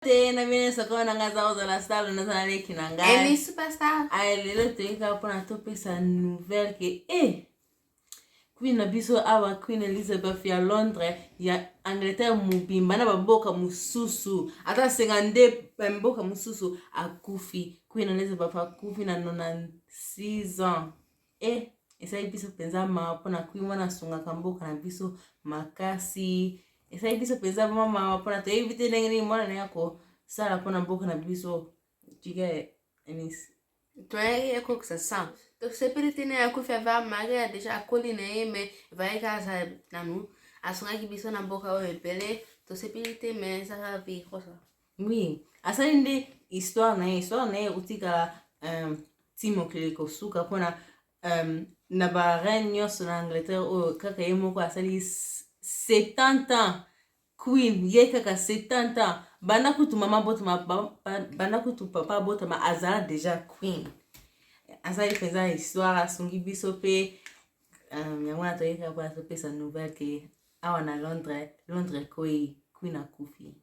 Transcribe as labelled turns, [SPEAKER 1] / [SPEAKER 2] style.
[SPEAKER 1] Te na bino nyonso kaka na ngai aza kozala star, naza na leki na ngai
[SPEAKER 2] Emi Superstar.
[SPEAKER 1] Ay, lelo toyei kaka mpona topesa nouvelle ke e queen na biso awa, Queen Elizabeth ya Londres, ya Angleterre mobimba na bamboka mosusu, ata senga nde mboka mosusu, akufi. Queen Elizabeth akufi na 96 ans. E esali biso mpenza mawa mpona queen wana, asungaka mboka na biso makasi. Esali biso mpenza mwa mawa mpona toyebi te ndenge nini mwana na ye akosala mpona mboka na biso. Tika Enis.
[SPEAKER 2] Toyaki ekokisa 100. Tosepeli te na akufi, ava maria déjà akoli na ye, mais evayaki kaka aza nanu, asungaki biso na mboka oyo ebele. Tosepeli te, mais ezaka vie kosa.
[SPEAKER 1] Oui, asali nde histoire na ye, histoire na ye ekotikala ti mokili kosuka, mpona na bareine nyonso na Angleterre oyo, kaka ye moko asali 70 ans queen. Ye kaka 70 ans, banda kutu mama botama, banda kutu papa abotama, azala déjà queen. Asali mpenza histoire, asungi biso mpe. Yango wana toyei kaka mpona topesa nouvelle ke awa na Londres, Londres ekwei, queen akufi.